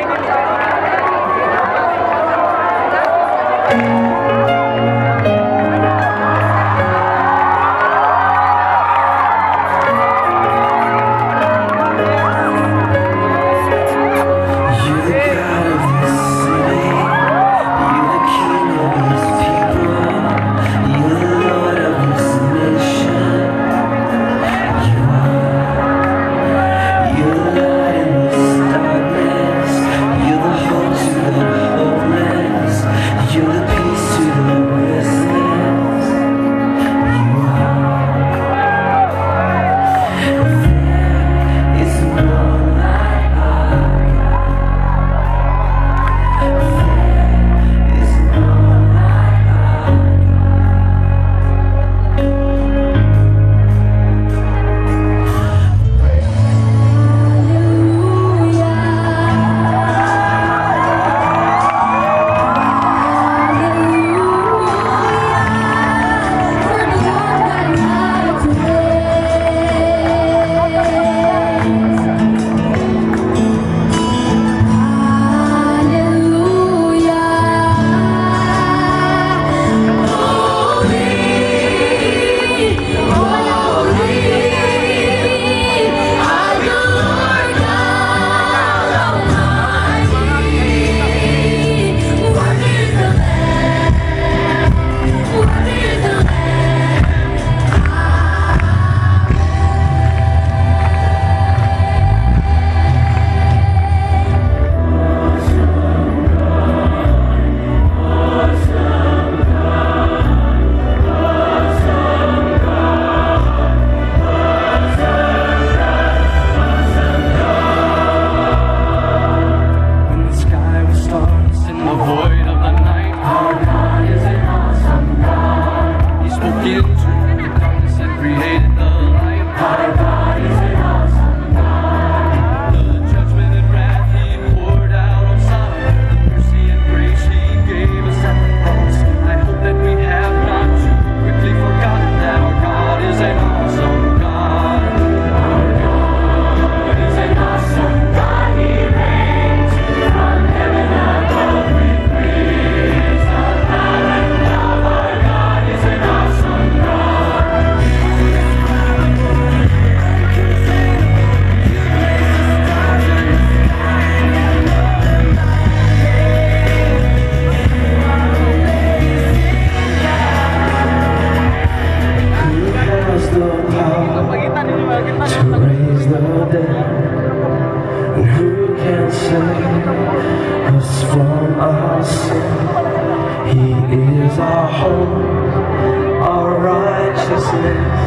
You're the God of this city. You're the King of His people. You're the Lord of this nation. You are. You're the light in this darkness. You're the hope to the hopeless. You're the peace to the restless. You are. There is no like our God. There is no like our When the sky was stars in the void of the night, our God is an awesome God. He spoke into the darkness and created the light. Our God is an awesome God. The judgment and wrath He poured out on Sodom, the mercy and grace He gave us at the cross. I hope that we have not too quickly forgotten that our God is an awesome God. Our God is an awesome God. He reigns from heaven above with wisdom, power, and love. Our God is an awesome God. Who has the power to raise the dead? And who can save us from our sin? He is our hope, our righteousness.